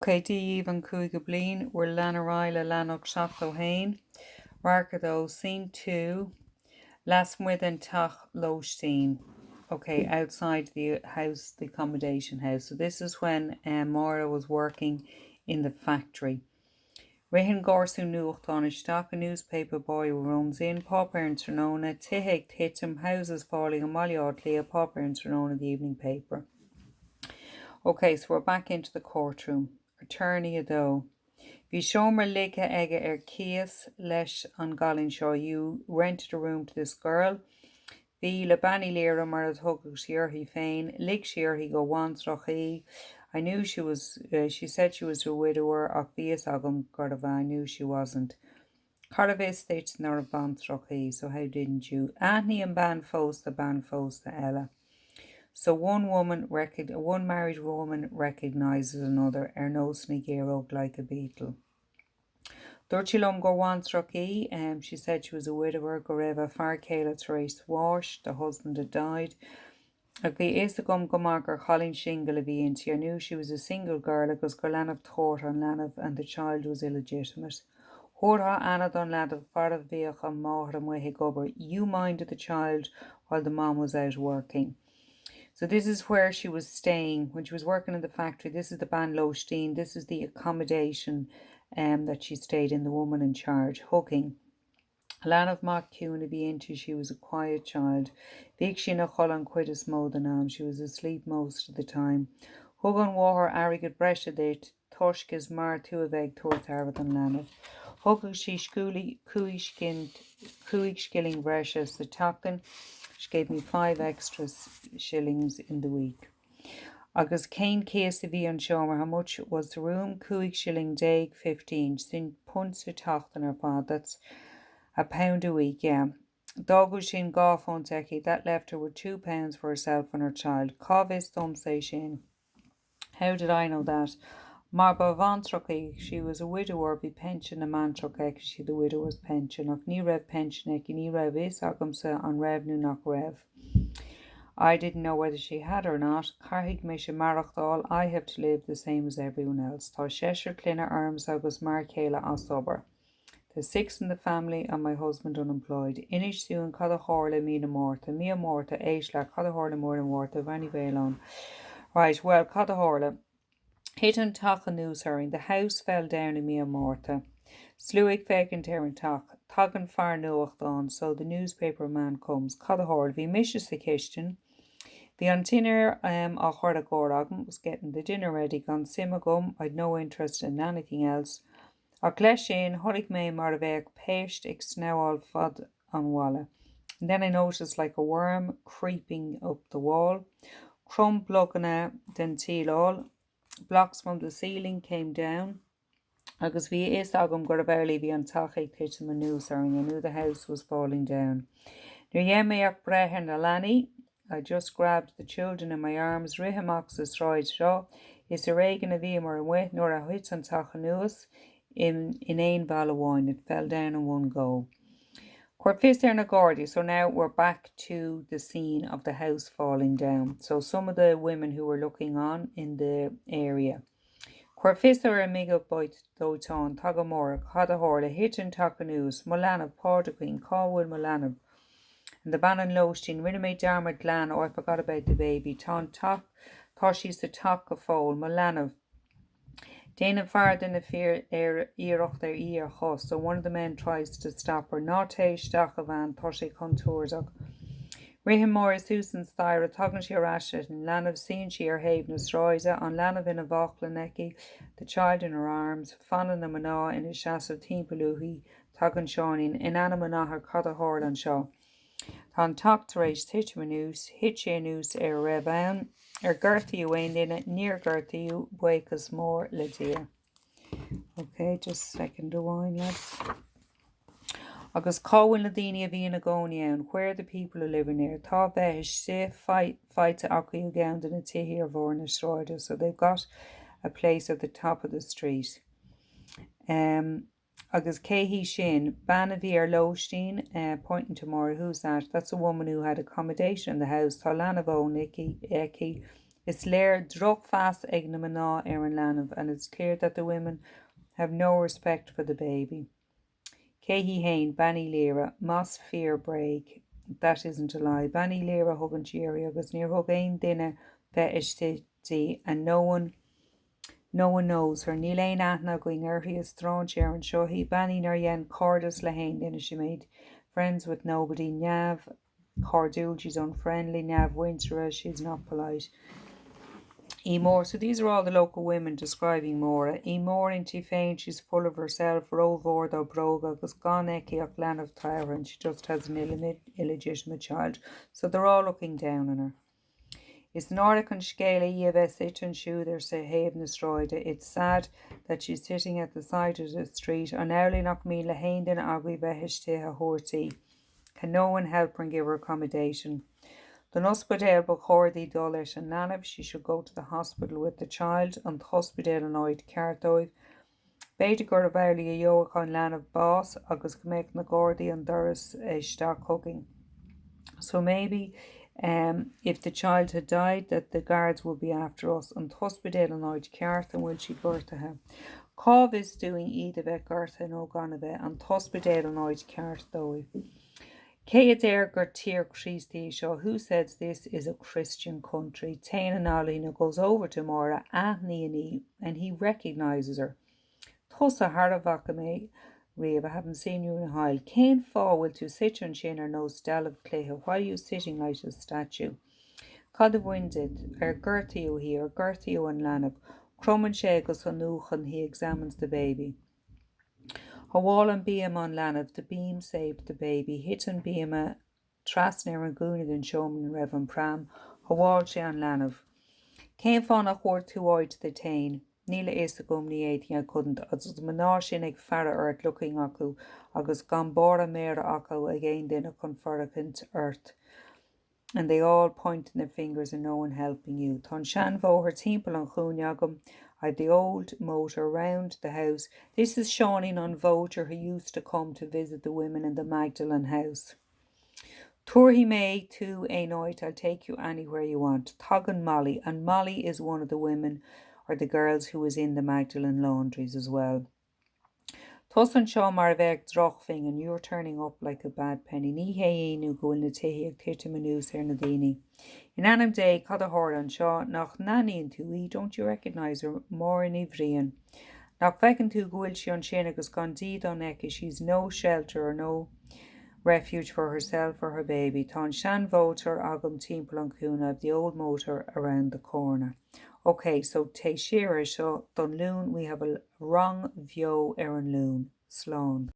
Ok, Dia dhaoibh an cúigiú bliain, we're lean ar aghaidh le leathanach 71, Radharc 2, Scene 2, lasmuigh den teach lóistín. Ok, outside the house, the accommodation house. So this is when um, Máire was working in the factory. Ritheann garsún nuachtáin isteach, a newspaper boy runs in, Páipéar an Tráthnóna, tithe ag titim, houses falling i mBaile Átha Cliath, Páipéar an Tráthnóna, the evening paper. Ok, so we're back into the courtroom. Attorney 2. Bhí seomra ligthe aige ar cíos leis an gcailín seo, you rented a room to this girl. Bhí, le Bean Uí Laoire mar a thugadh sí uirthi féin, lig sí uirthi gur bhaintreach í. I knew she was, she said she was a widower ach bhí fhios agam gurbh ea, I knew she wasn't. Cárbh fhios duit nárbh bhaintreach í, so how didn't you? Aithníonn bean phósta bean phósta eile. So one woman, one married woman recognises another, ar nós na gciaróg like a beetle. Dúirt sí liom gur bhaintreach í, she said she was a widower, go raibh a fear céile tar éis bháis, the husband had died. Ach bhí a fhios agam go maith gur chailín singil a bhí inti, I knew she was a single girl agus gur leanbh tortha an leanbh and the child was illegitimate. Thabharfá aire don leanbh fad a bhíodh an mháthair amuigh ag obair, you minded the child while the mom was out working. So this is where she was staying when she was working in the factory. This is the bean lóistín, this is the accommodation um, that she stayed in, the woman in charge, hugging. Leanbh maith ciúin a bhí inti, she was a quiet child. Bhíodh sí ina chodladh an chuid is mó den am, she was asleep most of the time. Thug an mháthair airgead breise duit toisc is mar tú a bheith ag tabhairt aire don leanbh. Thugadh sí cúig scilling bhreise sa tseachtain, she gave me five extra shillings in the week. Agus cén cíos a bhí ar an seomra, how much was the room? 15 scilling, 15, sin punt sa tseachtain ar fad, that's a pound a week, yeah. D'fhágadh sin dhá phunt aici, that left her with £2 for herself and her child. Cá bhfios domsa é sin? How did I know that? Mar ba bhaintreach í, she was a widower, bhí pinsean na mbaintreach aici, she had the widower's pension, ach ní raibh pinsean aici, ní raibh a fhios agamsa an raibh nó nach raibh. I didn't know whether she had or not. Caithfidh mise maireachtáil, I have to live the same as everyone else. Tá seisear clainne ormsa agus m'fhear céile as obair. There's six in the family and my husband unemployed. Inis dúinn cad a tharla i mí na Márta. Mí an Mhárta, éist leat, cad a tharla i mí na Márta, Bhean Uí Mhaoláin. Right, well, cad a tharla? Thit an teach anuas orainn, the house fell down i mí an Mhárta. Slua ag féachaint ar an teach. Tagann fear nuachtáin, so the newspaper man comes. Cad a tharla? Bhí mise sa chistin. Bhí an dinnéar á chur i gcóir agam, was getting the dinner ready, gan suim agam, I'd no interest in anything else. Ach leis sin, chonaic mé mar a bheadh péist ag snabháil fad an bhalla. And then I noticed like a worm creeping up the wall. Chrom blocanna den tsíleáil, blocks from the ceiling came down. Agus bhí a fhios agam gurbh amhlaidh a bhí an teach ag titim anuas orainn, I knew the house was falling down. Níor dhein mé ach breith ar na leanaí, I just grabbed the children in my arms, rith amach sa tsráid seo, is ar éigean a bhíomar amuigh nuair a thit an teach anuas in in aon mheall amháin, it fell down in one go. Cuir fios ar na Gardaí, so now we're back to the scene of the house falling down. So some of the women who were looking on in the area. Cuir fios ar oifigeach dóiteáin, Tagann Máire, Cad a tharla? Thit an teach anuas. Mo leanbh, Pádraigín, cá bhfuil mo leanbh? And the bean an lóistín, Rinne mé dearmad glan, oh I forgot about the baby. Tá an teach, tá sí sa teach go fóill. Mo leanbh. Déanann fear de na fir iarracht ar í a chosc, so one of the men tries to stop her. Ná téigh isteach, a bhean, tá sé contúirteach. Ritheann Máire suas an staighre, tagann sí ar ais leis an leanbh, suíonn sí ar thaobh na sráide, an leanbh ina bhaclainn aici, the child in her arms, fanann na mná ina seasamh timpeall uirthi, tagann Seáinín, in ainm an Athar cad a tharla anseo? Tá an teach tar éis titim anuas, thit sé anuas ar a raibh ann, ar gortaíodh aon duine, níor gortaíodh, buíochas mór le Dia. Ok, just second amháin lads. Agus cá bhfuil na daoine a bhí ina gcónaí ann? Where are the people who live in there? Tá bheith istigh faighte acu i gceann de na tithe ar bharr na sráide, so they've got a place at the top of the street. Um, agus cé hí sin? Bean a bhí ar lóistín, uh, pointing to Máire, who's that? That's a woman who had accommodation in the house. Tá leanbh óg aici. Is léir drochmheas ag na mná ar an leanbh and it's clear that the women have no respect for the baby. Cé hí fhéin? Bean Uí Laoire. Más fíor bréag. That isn't a lie. Bean Uí Laoire a thugann sí uirthi agus níor thug aon duine bheith istigh di and no one no one knows her. Níl aon aithne againn uirthi, is stráinséir anseo í. Bean í nár dhein cairdeas le haon duine she made friends with nobody. Neamh chairdiúil, she's unfriendly, neamh-mhuinteartha, she's not polite. Í mór, so these are all the local women describing Máire. Í mór inti féin, she's full of herself, rómhór dá bróga agus gan aici ach leanbh tabhartha and she just has an illegitimate child. So they're all looking down on her. Is náireach an scéal é í a bheith suite ansiúd ar thaobh na sráide, it's sad that she's sitting at the side of the street, an amhlaidh nach mian le haon duine agaibh bheith istigh a thabhairt di? Can no one help her and give her accommodation? Don ospidéal ba chóir di dul leis an leanbh, she should go to the hospital with the child, an t-ospidéal an áit ceart dóibh. B'fhéidir gurbh amhlaidh a gheobhadh an leanbh bás agus go mbeadh na Gardaí an doras isteach chugainn. So maybe um if the child had died that the guards would be after us. An t-ospidéal an áit ceart, an bhfuil sí gortaithe? Cá bhfios dúinn iad a bheith gortaithe nó gan a bheith? An t-ospidéal an áit ceart dóibh. Cé a deir gur tír Chríostaí í seo? Who says this is a Christian country? Téann anall chuici goes over to Máire, aithníonn í and he recognises her. Tusa, thar a bhfaca mé riamh, I haven't seen you in a while. Cén fáth a bhfuil tú suite ansin ar nós dealbh cloiche? Why are you sitting like a statue? Cad a bhain díot? Ar gortaíodh í? Ar gortaíodh an leanbh? Cromann sé agus iniúchann he examines the baby. Shábháil an bíoma an leanbh, the beam saved the baby, Thit an bíoma trasna ar an gcúinne den seomra ina raibh an pram, shábháil sé an leanbh. Cén fáth nach bhfuair tú áit duit fhéin? Níl a fhios agam, ní fhéadfainn, I couldn't, agus na mná sin ag faire ort, looking acu, agus gan barr a méire acu ag aon duine chun fóirithint ort. and they all pointing their fingers and no one helping you. Tá an seanmhótar timpeall an chúinne agam, I've the old motor round the house. This is Seáinín an Mhótair who used to come to visit the women in the Magdalen House. Tabharfaidh mé tú aon áit, I'll take you anywhere you want. Tagann Molly, and Molly is one of the women or the girls who was in the Magdalen Laundries as well. Tusa anseo mar a bheadh drochphingin, you're turning up like a bad penny. Ní hé ionadh go bhfuil na tithe ag titim anuas ar na daoine. In ainm Dé, cad a tharla anseo? Nach n-aithníonn tú í? Don't you recognise her? Máire Ní Bhriain. Nach bhfeiceann tú go bhfuil sí ansin agus gan dídean aici, she's no shelter or no refuge for herself or her baby. Tá an seanmhótar agam timpeall an chúinne, I've the old motor around the corner. Ok, so téigh siar ar seo don Luan, we have a rang bheo ar an Luan. Slán.